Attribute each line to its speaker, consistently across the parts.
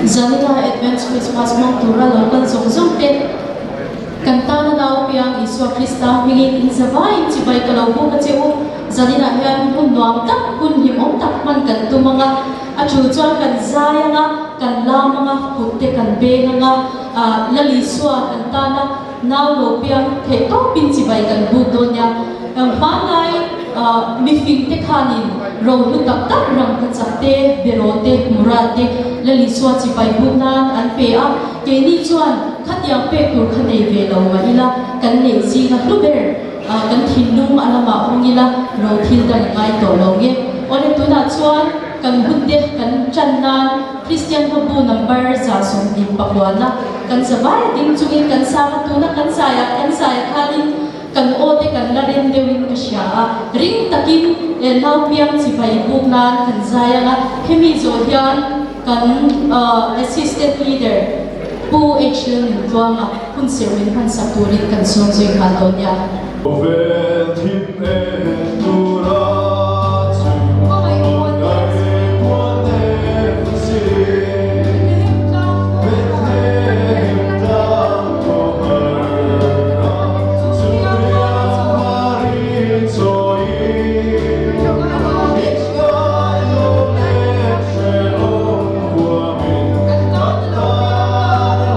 Speaker 1: Zanina Advance Christmas hmang tura lo kal zawng zawng te, kan tana nau piang Isua Krista hmingin in zavaiin chibai ka lo buk a che u. Zaninah hian hun nuam tak, hun hlimawm tak hman kan tum ang a, a tul chuan kan zai ang a, kan lam ang a, kut te kan beng ang a, Lal Isua kan tana nau lo piang theih tawpin chibai kan buk dawn nia. Hmanlai mifing te khanin rohlu tak tak rangkachak te, beraw te, mura te Lal Isua chibai buk nan an pe a, keini chuan khatiang pek tur kha nei ve lo mah ila kan neih zinga hlu ber. Kan thinlung a lamah hawng ila ro thil dang i ngai tawh lo nge. Awle tunah chuan kan hunte kan tan nan Kristian hmabu number 129 kan zavai a ding chungin kan sang a, tuna kan zaiah kan zaiah khanin kan aw te kan la rem deuhin ka hria a, ring takin naupiang chibai buk nan kan zai ang a, hemi zawh hian kan Assistant Leader Pu H. Lalnuntluanga Hun serh min hman sak turin kan sawm zui nghal dawn nia.
Speaker 2: Khawvel thim en tura chu Hmangaih muan em si Bethlehem tlang khawhar ah Chutiang Mari chawiin Mitngai lo leh hrehawm huamin Kan tan a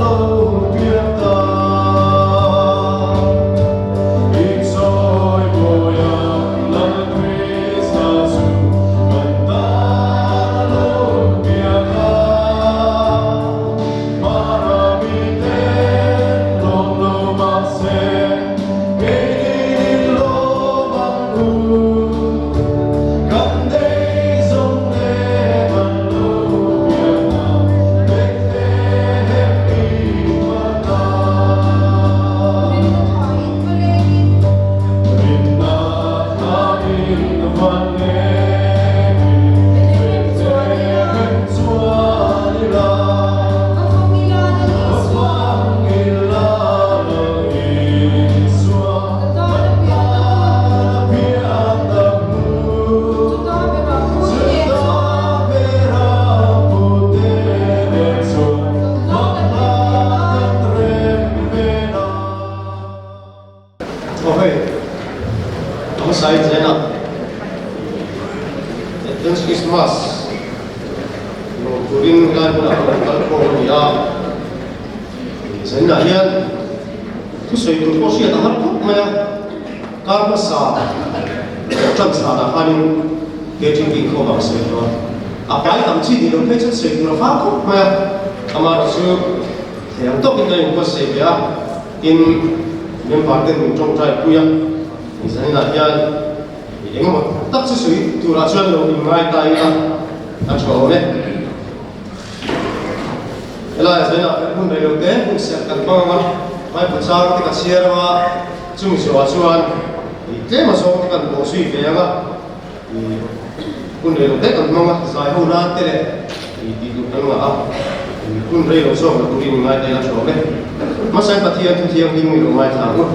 Speaker 2: lo piang ta. I chawi mawi ang Lal Krista chu kan tan a lo piang a. Marami ten lawm lo mahse keinin lawm ang u. Kan nei zawng nen an lo piang a, Bethlehem i hmana. Rinna thain van ngeiin Bethlehem chuan ila. Ka fang ila Lal Isua, kan tan a pian tak hnu. Chuta bera pute nen chuan Hmanhla kan rem ven a.
Speaker 3: Aw hei, a hmasa in zen a, Advance Christmas lawm turin helai hmunah kan rawn kal khawm a ni a, zaninah hian thusawi tur pawh hriat a har khawp mai a, kar hmasa tan chhanah khanin KTP inkhawmah ka sawi tawh a, a pai tam chi ni lo phei chuan sawi tur a fang khawp mai a, amaherawhchu thei ang tawkin kan inbuatsaih ve a. Tin, member ten min tawngtai pui a, zaninah hian eng emaw tak chu sawi turah chuan lo inngai ta ila a tha awm e. Helaiah zaninah kan hun rei lo te hun serh kan hmang ang a, Bible chang te ka chhiar ang a, chumi zawhah chuan tlem a zawng te kan bawh zui ve ang a, hun rei lo te kan hmang a, zai ho nan te leh tih tur kan ngah a, hun rei lo zawk lo turin inngai ta ila tha awm e. Hmasain Pathian thu thianghlim i lo ngaithla ang u.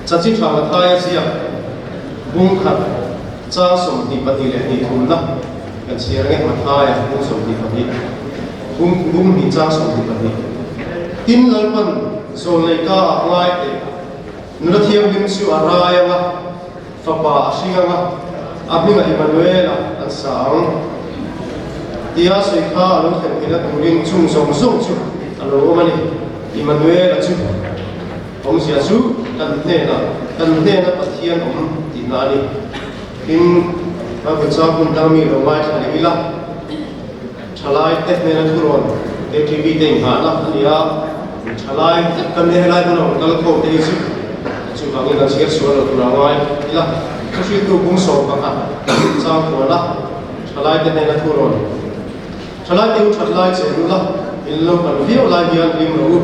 Speaker 3: Chanchin tha Mathaia ziak bung khat chang 22 leh hnih thumna kan chhiar ang e, Mathaia bung 22 bung bung hnih chang 22. Tin Lalpan zawlnei ka ah ngai teh nula thianghlim chu a rai ang a, Fapa a hring ang a, a hmingah Immanuela an sa ang. Tia sawi kha a lo thlen theihna turin chung zawng zawng chu a lo awm a ni. Immanuela chu awmzia chu kan hnenah, kan hnena Pathian awm tihna a ni. Tin, Bible chang hun dang mi lo ngaithla leh ila, thalaite hnena thurawn KTV te inghahna a ni a, thalai vek kan nia helai hmun a rawn kal khawm te hi chu chuvangin kan chhiar sual lo tur a ngai ila, thuhriltu bung 11 chang kual a, thalaite hnena thurawn thalaite u that lai che ula, in lo kan viau lai hian hlim rawh u,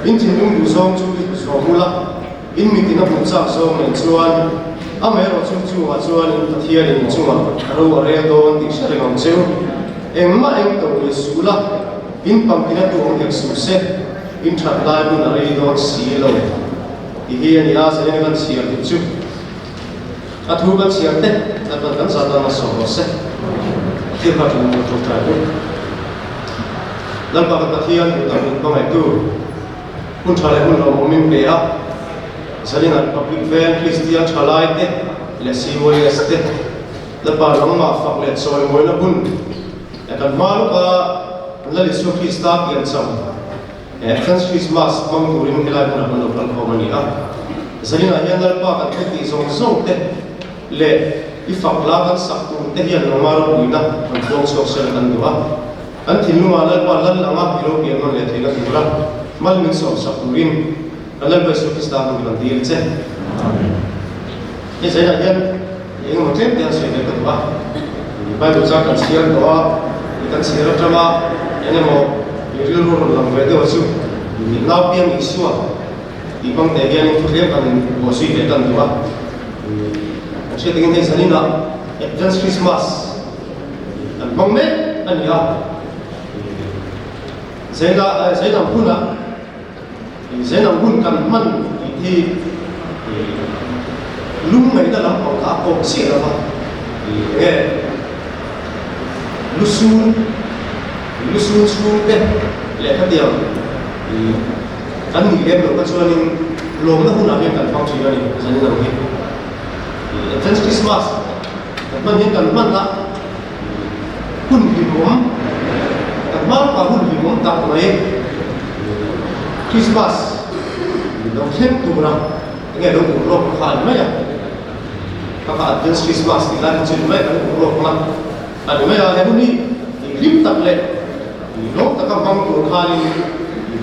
Speaker 3: in thinlung duh zawng chu i zawm ula, in mitin a hmuh chak zawng nen chuan amaherawh chu chungah chuan in Pathian in chungah ro a rel dawn tih hre reng ang cheu. Engmah eng to ni suh la, in pangtina tu awm hek suh se, in that lai hun a rei dawn si lo tih hi a ni a, zanin kan chhiar duh chu a thu kan chhiar te lalpan kan zah tan a sawm rawh se. Thil kha ṭin maw ṭawngṭai u. Lalpa ka Pathian duhtak min hmangaihtu, hun tha leh hun lawmawm min pe a, Zalina Republic Veng Kristian thalaite leh CYS te Lalpa nangmah fak leh chawimawina hun eh kan hma lawka Lal Isua Krista piancham eh Advance Christmas hmang turin helai hmunah kan lo kal khawm a ni a. Zalinah hian Lalpa kan thil tih zawng zawng te leh i fak la kan sak tur te hian nangmah ropuina kan puang chhuak sel kan duh a. Kan thinlungah Lalpa lal anga i lo pian nawn leh theihna tura mal min sawmsak turin kan Lalpa Isua Krista hmangin kan dil che. Amen. Hei zainah hian engemaw tlem te an sawi ve ka duh a. Bible chang kan chhiar tawh a, kan chhiar atanga engemaw i rilru rawn lang ve deuh chu nau piang Isua tih hmang teh hianin thu tlem kan buaizui ve tan duh a. Kan hriat engin hei zaninah Advance Christmas Kan hmang mek a ni a, Zeina Zeinang hunah Zeinang hun kan hman tih hi lungngaihna lampang kha a kawk chiah lo va, enge lusun lusun chhungte leh khatiang kan nih lem loh kha chuanin lawmna hunah hian kan hmang thin a ni Zeinang hi Advance Christmas. Kan hman hian kan hman a, hun hlimawm, kan hma lawkah hun hlimawm tak mai Christmas lo thleng tura enge lo ur lawk kha a ni mai a, kha kha Advance Christmas tih lai kha chu a ni mai a, kan ur lawk ang a, a ni mai a, he hun hi hlim tak leh lawm taka hmang tur khanin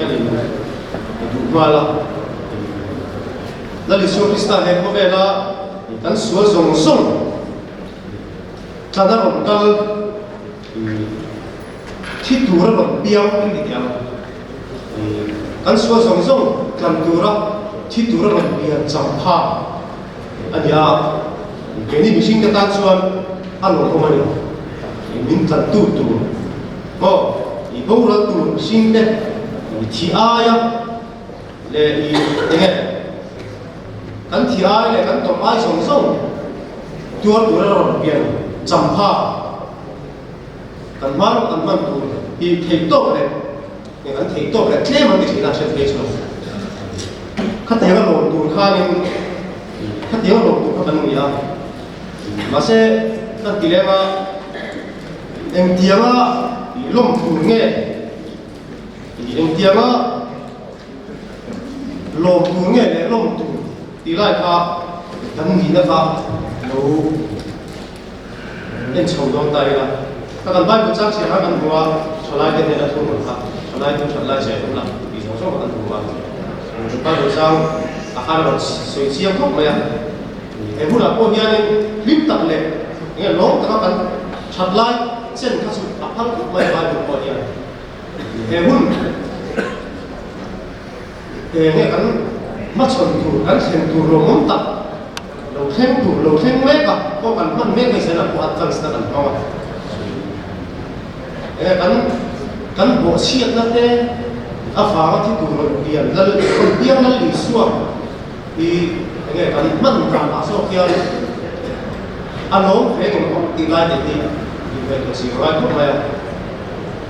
Speaker 3: kan in duh nghal a. Lal Isua Krista he khawvela kan sual zawng zawng tlana rawn kal thi tura rawn piang an ni teh ang. Kan sual zawng zawng tlan tura thi tura rawn pian cham pha a ni a, keini mihringte tan chuan a lawmawm a ni. Min tlantu tur maw boral tur mihringte thi aia Leh i enge kan thi ai leh kan tawrh ai zawng zawng tuar tur a rawn pian champha kan hma rawh kan hman tur hi theih tawk leh nge kan theih tawk leh tlem an ti thin a hriat phei chuan khatiang a lawm tur khanin khatiang a lawm tur kha kan ni a mahse kan ti leng a engtianga lawm tur nge Engtianga lawm tur nge leh lawm tur tih lai kha kan nihna kha lo en chho dawn ta ila. Ka kan Bible chang chhiar kha kan hmu a, thalaite hnena thu rawn kha, thalai chu that lai che awm la tih zawng zawng kha kan hmu a. Bible chang a khan a rawn sawi chiang khawp mai a. He hunah pawh hianin hlim tak leh enge lawm taka kan that lai chen kha chu a phal khawp mai a Bible pawh hian. He hun enge kan hmachhawn tur, kan thlen tur lawmawm tak lo thleng tur, lo thleng mek a, pawh kan hman mek hei zenah pawh advance na kan hmang a. Enge kan kan bawhchhiatna te avanga thi tur rawn pian lal rawn piang lal Isua hi enge kan hman dan ah zawk hian a lawm ve ngawt ngawt tih lai te hi inhmeh chi ngai khawp mai a.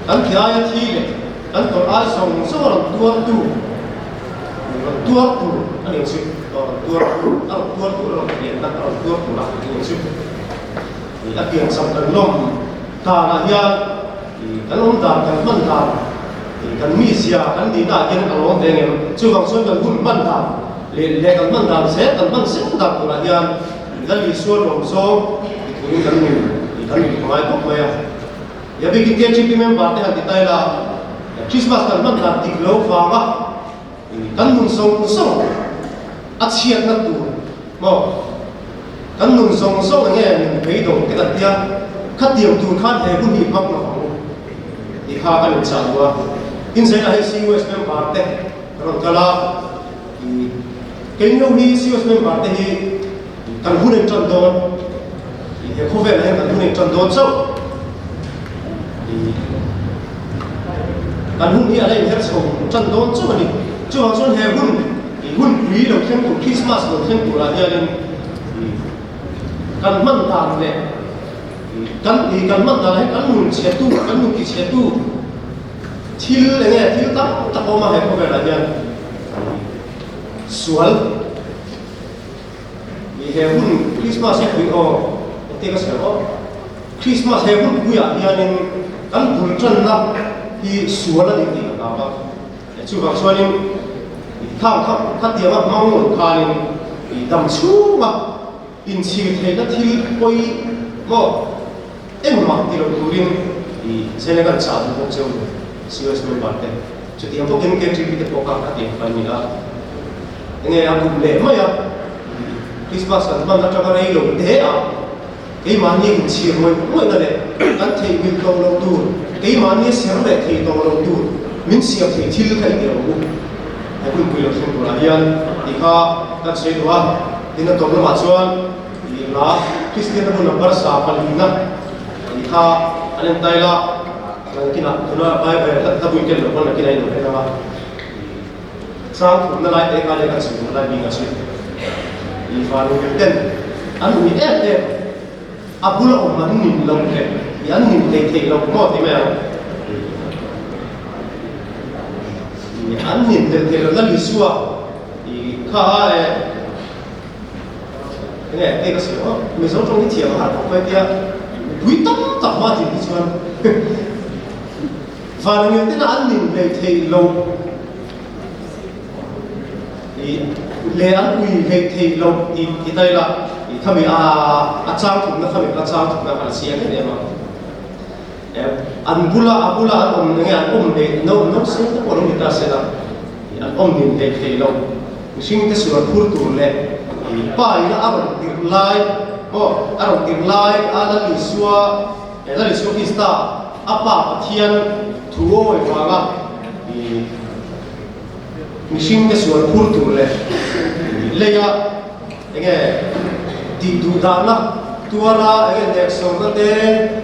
Speaker 3: Kan thi aia thi leh kan tawrh ai zawng zawng a rawn tuar tu, rawn tuar tur a ni chu, rawn tuar tu, a rawn tuar tur a rawn pianna a rawn tuar tur a ni chu. A piancham kan lawm danah hian kan awm dan, kan hman dan, kan mizia, kan nihna ah hian a lawm ve ngem. Chuvang chuan kan hun hman dan leh leh kan hman dan zel, kan hman zel dan turah hian Lal Isua lawm zawng ti turin kan nun kan ngai khawp mai a. Ia bikin KGP member te han ti ta ila, Christmas kan hman dan dik lo vanga kan nun zawng zawng a chhiatna tur maw? Kan nun zawng zawng enge min beidawng te kan tia, khatiang tur khan he hun hi hmang lo ang u tih kha kan inchah duh a. Tin zela hei CUS member te rawn kal a, keini ho hi CUS member te hi Kan hun in tan dawn he khawvelah hian kan hun in tan dawn chauh. Kan hun hi a la inher chho tan dawn chauh a ni. Chuvang chuan he hun hun pui lo thleng tur Christmas lo thleng turah hianin kan hman dan leh kan kan hman dan hi kan nun chhetu kan nun tichhetu. Thil enge thil tam tak a awm a he khawvelah hian sual i he hun Christmas hi pui aw engtia ka sawi aw Christmas he hun puiah hianin kan bul tanna hi sual a ni tih ka hlau a chuvang chuanin khang kha khatianga hmang lo khanin i dam chhunga Inchhir theihna thil pawi maw engmah ti lo turin i zela kan chah duh bawk cheu ni COS member te. Chutiang bawkin KTP te pawh kha a ti ang kha an ni a. Enge a kum leh mai a, Christmas kan hman atanga rei lo te a, keimahni inchhir ngawih ngawihna leh kan theihnghilh tawh loh tur, keimahni ser leh thei tawh loh tur min siam thei thil kha i ti ang u. He hunpui lo thleng turah hian tih kha kan sawi duh a. Tin a tawp lamah chuan ih hla Kristian hmun a barsa palina tih kha an en tail a, nakinah tuna Bible hla bui ken loh pawn nakinah in lo en ang a, ih chang thumna lai te kha leh kan sawi duhna lai bik a chu ih vanung bil ten an ui em em a bula awm an nin loh leh ih an nin hlei theih loh maw ti mai ang ih an nin hlel theih loh na Isua I kha e enge te ka sawi aw Mizo tawng hi thiam a har khawp mai tia pui tam tak hma tih hi chuan vanangil tena an nin hlei thei lo i le an ui hlei thei lo ti ti ta ila i khami a a chang thumna khami a chang thumna kha a chiang em em a an bula a bula an awm enge an awm leh no no se te pawh lo ni ta se la An awm nin hlei thei lo. Mihringte sual phur tur leh Pa ina a rawn tirh lai maw, a rawn tirh lai a Lal Isua, Lal Isua Krista a Pa Pathian thu awi vanga mihringte sual phur tur leh leia enge tih duh dahna tuara enge neksawmna te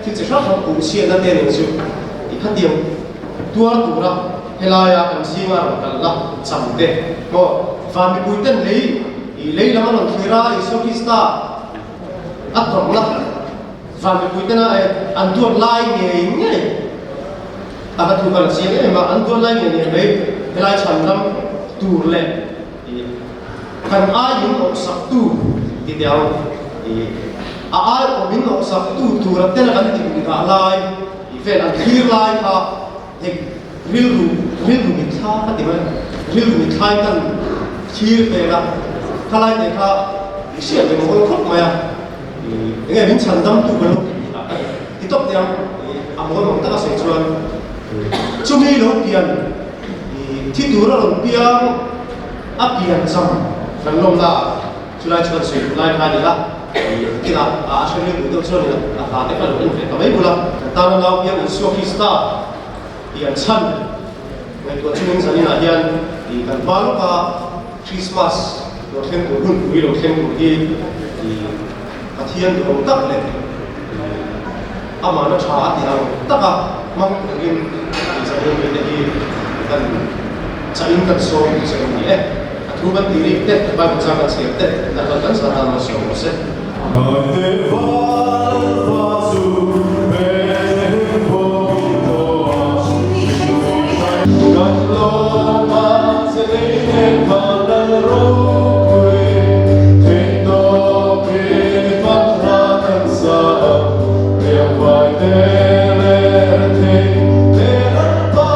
Speaker 3: thil chi hrang hrang puhchhiatna te nen chu i khatiang tuar tura Helaia kan zinga rawn kal la cham te maw van mipui ten lei i lei lam a rawn thlir a Isua Krista a tawrh la van mipui tena e an duat lai ngei ngei a ka thu kal a chiang em a an duat lai ngei ngei mai helai chhan lam tur leh i kan ai min awhsak tu ti teh ang i a ai awh min awhsak tu tura tena kan ti duh dah lai i vel an thlir lai kha Hei rilru rilru mit thla ka ti mai, rilru mit thlain kan thlir vel a, khalai te kha i hriat ve mawl khawp mai a, enge min chhan dam tu kan lo ti tih ah ka ti tawp teh ang, a mawl mang taka sawi chuan chumi lo pian thi tur a rawn piang a pian cham kan lawmna ah Chulai chu kan sawi duh lai kha a ni a, kinah a hre ril duh deuh chuan a hla te kha lo en ve ta mai bul a. Kan tana nau piang Isua Krista tih an chhan ngaihtuah chungin zaninah hian kan hma lawka Krismas lo thleng tur hunpui lo thleng tur hi Pathian duhawm tak leh amahna tha a tih ang taka hmang turin zanin mite hi kan chahin kan sawm duh che a ni e. A thu kan tih rik te, Bible chang kan chhiar te, kan kal kan zat a sawm rawh se.
Speaker 2: Ngaite val va chu Bethlehem khawpui tawh a Kan lawm a che lei nen van lal ropui Theih tawp in fak hla kan sa ang Riak vai te leh rethei te lalpa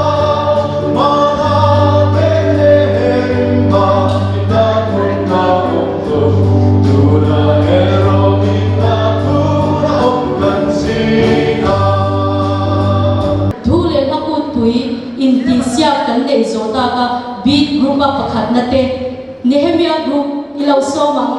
Speaker 1: Thu leh hla kutpui intihsiak kan neih zawh tak a Beat Group a pakhatna te Nehemia Group i lo sawm ang.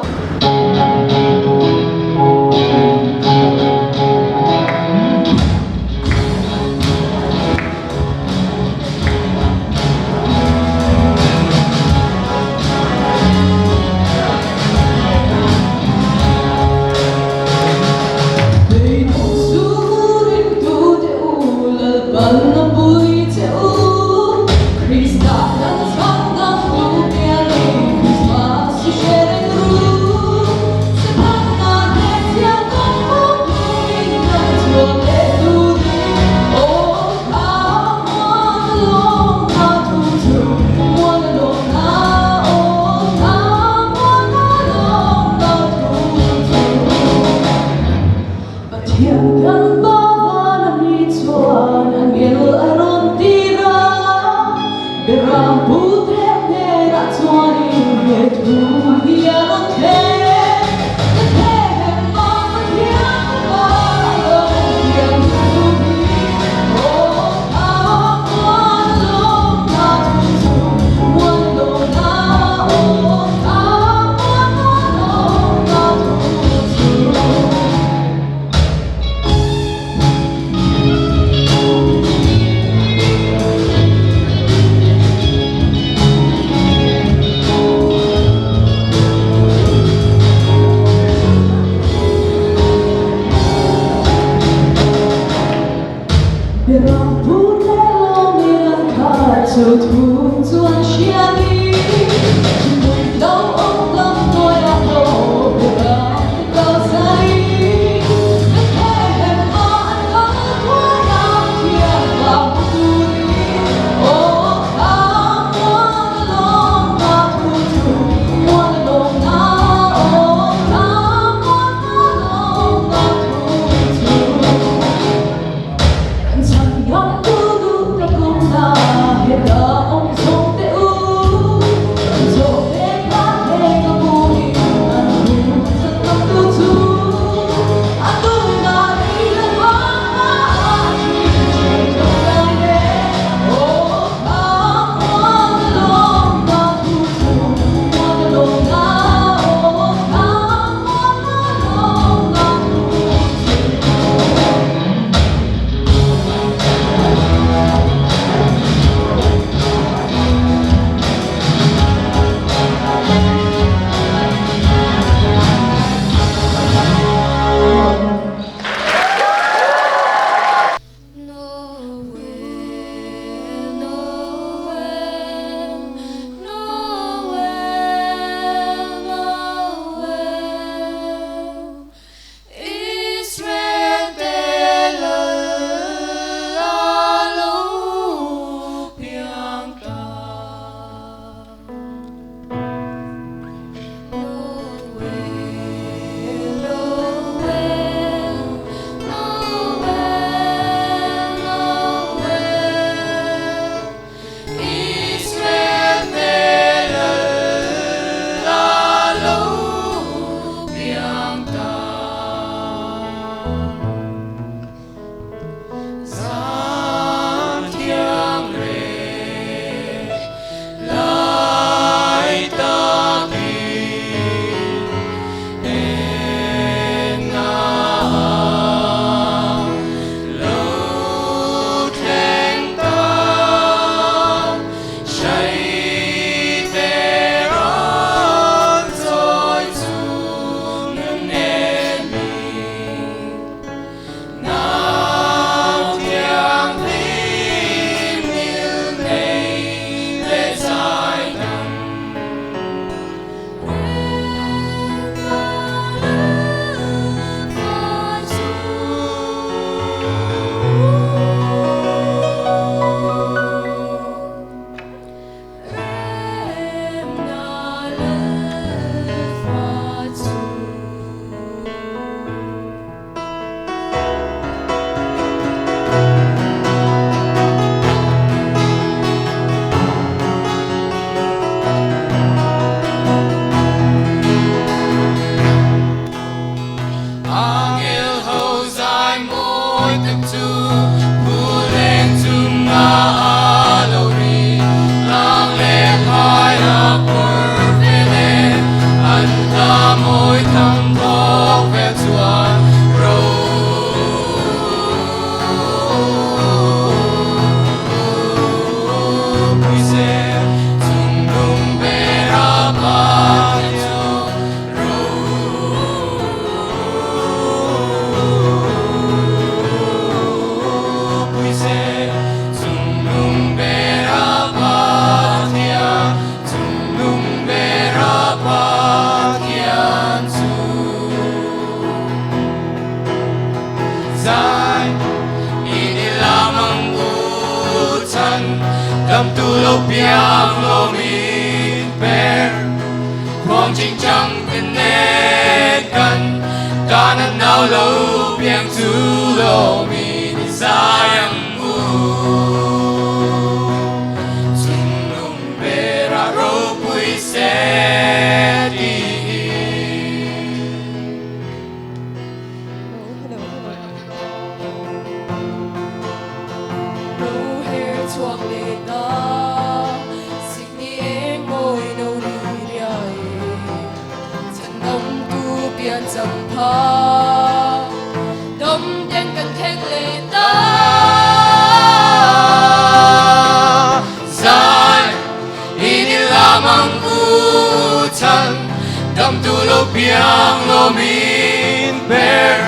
Speaker 2: Piang lo min ber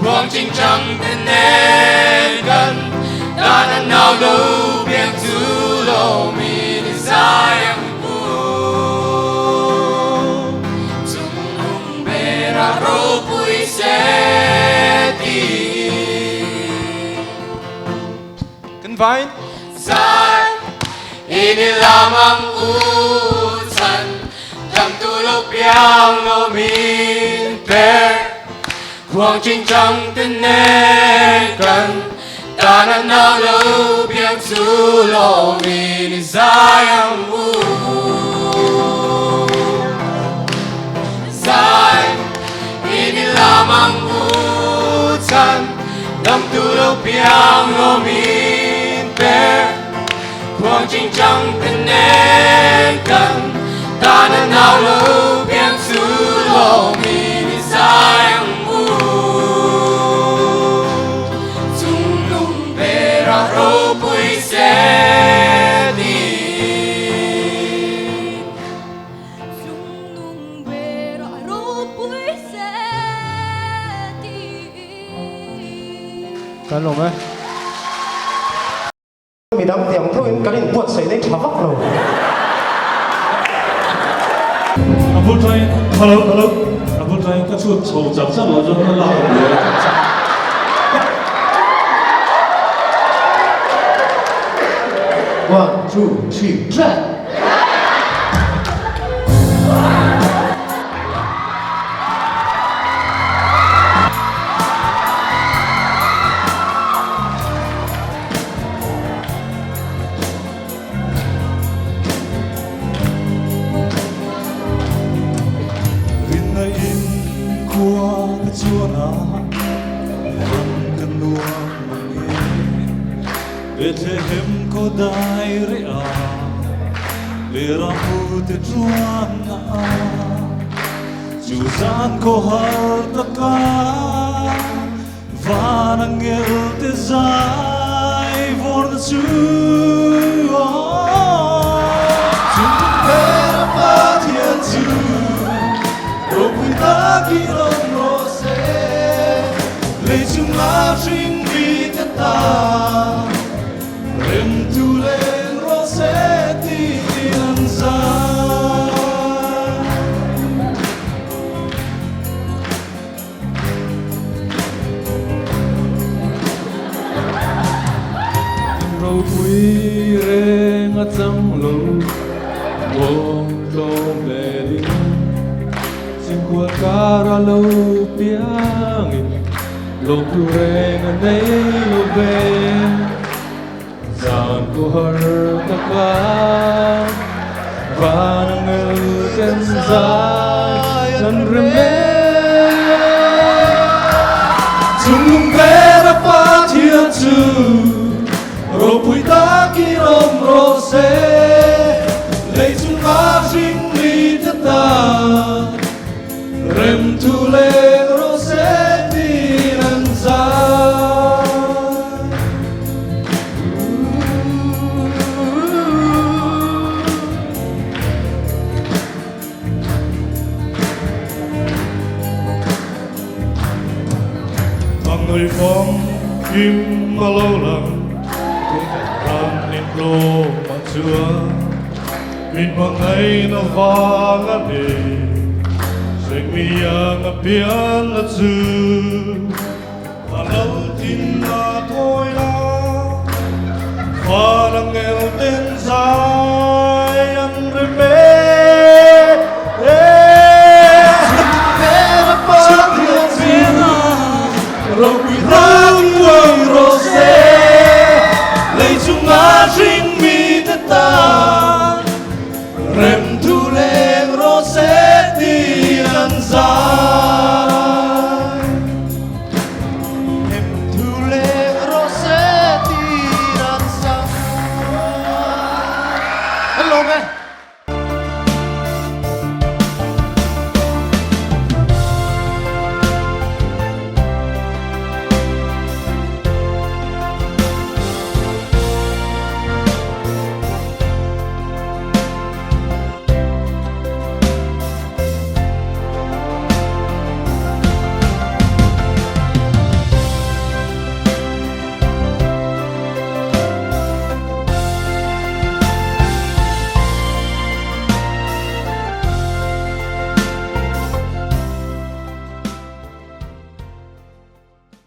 Speaker 2: Huang ching chang ten nen kan Dan an nau lo piang chu lo. Vaiin.
Speaker 4: Zai in i lam ang u chan dam tu lo piang lo min pe khuang ching chang te nen kan tan a nau lo piang chu lo min i zai ang u Zai in i lam ang u chan dam tu lo piang lo min pe khuang ching chang te nen kan tan a nau lo piang chu lo min i zai ang u Chung nung bera ropui se ti.
Speaker 5: Chung nung bera ropui se ti.
Speaker 2: Kan lawm e.
Speaker 3: Midang tiang thoin kan inbuatsaih na hi tha vak lo.
Speaker 6: A bul tangin, hello, hello, a bul tangin ka chhut chho chak chak lo chuan ka lak ang hle.
Speaker 3: One, two, three, track!
Speaker 6: Rinna in khua ka chuan a, ram ka nuam mang e. Bethlehem khaw dai reh a, Lera mu te chuan a, Chu zan khaw har taka. Van angel te zai vawrna chu Chung ber a Pathian chu ropui takin awm rawh se Lei chunga hring mite tan remtu leng rawh se tiin an zai. Ropui reng a chang lo, muang tlawm leh ding. Chingkual kar a lo piangin, lawmthu reng a nei lo ve. Zan ku har taka van angel ten zai an rem e. Chung lung ber a Pathian chu ropui takin awm rawh se, lei chunga hring mi te tan rem thu leng rawh se tiin an zai. Hmangaih famkim a lo lang, ram in tlawm ah chuan min hmangaihna vang a ni, Sengmi ang a pian la chu. A lo tin a thawi la, van angel ten zai an rem e. Chhung bera ropui ropui rawh se, lei chunga hring mite tan rem thu leng rawh se tiin an zai.
Speaker 2: Rem thu leng rawh se tiin an zai.
Speaker 3: Hello me.